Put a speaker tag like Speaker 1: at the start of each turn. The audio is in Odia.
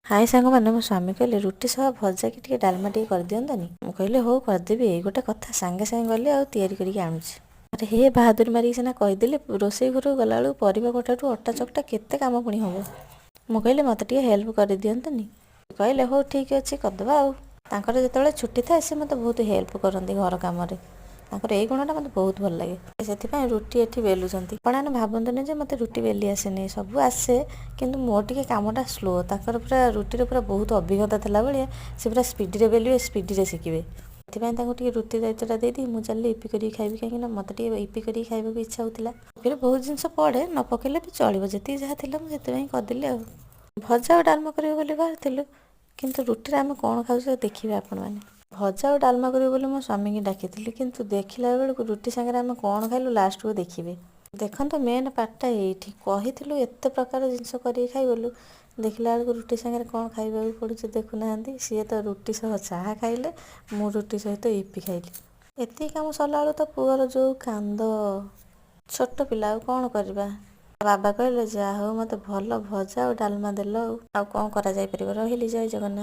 Speaker 1: ହାଇ ସାଙ୍ଗମାନେ, ମୋ ସ୍ୱାମୀ କହିଲେ ରୁଟି ସହ ଭଜା କି ଟିକେ ଡାଲମା ଟିକେ କରିଦିଅନ୍ତନି। ମୁଁ କହିଲି ହଉ କରିଦେବି, ଏଇ ଗୋଟେ କଥା। ସାଙ୍ଗେ ସାଙ୍ଗେ ଗଲି ଆଉ ତିଆରି କରିକି ଆଣୁଛି। ଆରେ ହେ, ବାହାଦୁରୀ ମାରିକି ସିନା କହିଦେଲି, ରୋଷେଇ ଘରକୁ ଗଲାବେଳକୁ ପରିବା କଟାଠୁ ଅଟା ଚକଟା କେତେ କାମ ପୁଣି ହବ। ମୁଁ କହିଲି ମୋତେ ଟିକେ ହେଲ୍ପ କରିଦିଅନ୍ତନି। କହିଲେ ହଉ ଠିକ୍ ଅଛି, କରିଦେବା। ଆଉ ତାଙ୍କର ଯେତେବେଳେ ଛୁଟି ଥାଏ, ସେ ମୋତେ ବହୁତ ହେଲ୍ପ କରନ୍ତି ଘର କାମରେ। ତାଙ୍କର ଏଇ ଗୁଣଟା ମୋତେ ବହୁତ ଭଲ ଲାଗେ। ସେଥିପାଇଁ ରୁଟି ଏଠି ବେଲୁଛନ୍ତି। ଆପଣମାନେ ଭାବନ୍ତୁନି ଯେ ମୋତେ ରୁଟି ବେଲି ଆସେନି। ସବୁ ଆସେ, କିନ୍ତୁ ମୋର ଟିକେ କାମଟା ସ୍ଲୋ। ତାଙ୍କର ପୁରା ରୁଟିରେ ପୁରା ବହୁତ ଅଭିଜ୍ଞତା ଥିଲା ଭଳିଆ, ସେ ପୁରା ସ୍ପିଡ଼ିରେ ବେଲିବେ, ସ୍ପିଡ଼ିରେ ସେକିବେ। ସେଥିପାଇଁ ତାଙ୍କୁ ଟିକେ ରୁଟି ଦାୟିତ୍ୱଟା ଦେଇଦେଇ ମୁଁ ଚାଲିଲି ଇପି କରିକି ଖାଇବି, କାହିଁକିନା ମୋତେ ଟିକେ ଇପି କରିକି ଖାଇବାକୁ ଇଚ୍ଛା ହେଉଥିଲା। ଇପିରେ ବହୁତ ଜିନିଷ ପଡ଼େ, ନ ପକେଇଲେ ବି ଚଳିବ। ଯେତିକି ଯାହା ଥିଲା, ମୁଁ ସେଥିପାଇଁ କରିଦେଲି। ଆଉ ଭଜା ଆଉ ଡାଲମା କରିବୁ ବୋଲି ବାହାରିଥିଲୁ, କିନ୍ତୁ ରୁଟିରେ ଆମେ କ'ଣ ଖାଉଛୁ ଦେଖିବେ ଆପଣମାନେ। ଭଜା ଆଉ ଡାଲମା କରିବୁ ବୋଲି ମୋ ସ୍ୱାମୀକି ଡାକିଥିଲି, କିନ୍ତୁ ଦେଖିଲା ବେଳକୁ ରୁଟି ସାଙ୍ଗରେ ଆମେ କ'ଣ ଖାଇଲୁ, ଲାଷ୍ଟକୁ ଦେଖିବେ। ଦେଖନ୍ତୁ, ମେନ୍ ପାର୍ଟଟା ଏଇଠି। କହିଥିଲୁ ଏତେ ପ୍ରକାର ଜିନିଷ କରିକି ଖାଇଗଲୁ, ଦେଖିଲା ବେଳକୁ ରୁଟି ସାଙ୍ଗରେ କ'ଣ ଖାଇବାକୁ ପଡ଼ୁଛି ଦେଖୁନାହାନ୍ତି। ସିଏ ତ ରୁଟି ସହ ଚାହା ଖାଇଲେ, ମୁଁ ରୁଟି ସହିତ ଇପି ଖାଇଲି। ଏତିକି କାମ ସରିଲା ବେଳକୁ ତ ପୁଅର ଯେଉଁ କାନ୍ଦ, ଛୋଟ ପିଲା, ଆଉ କ'ଣ କରିବା? ବାବା କହିଲେ, ଯାହା ହଉ, ମୋତେ ଭଲ ଭଜା ଆଉ ଡାଲମା ଦେଲ। ଆଉ ଆଉ କ'ଣ କରାଯାଇପାରିବ? ରହିଲି, ଜୟ ଜଗନ୍ନାଥ।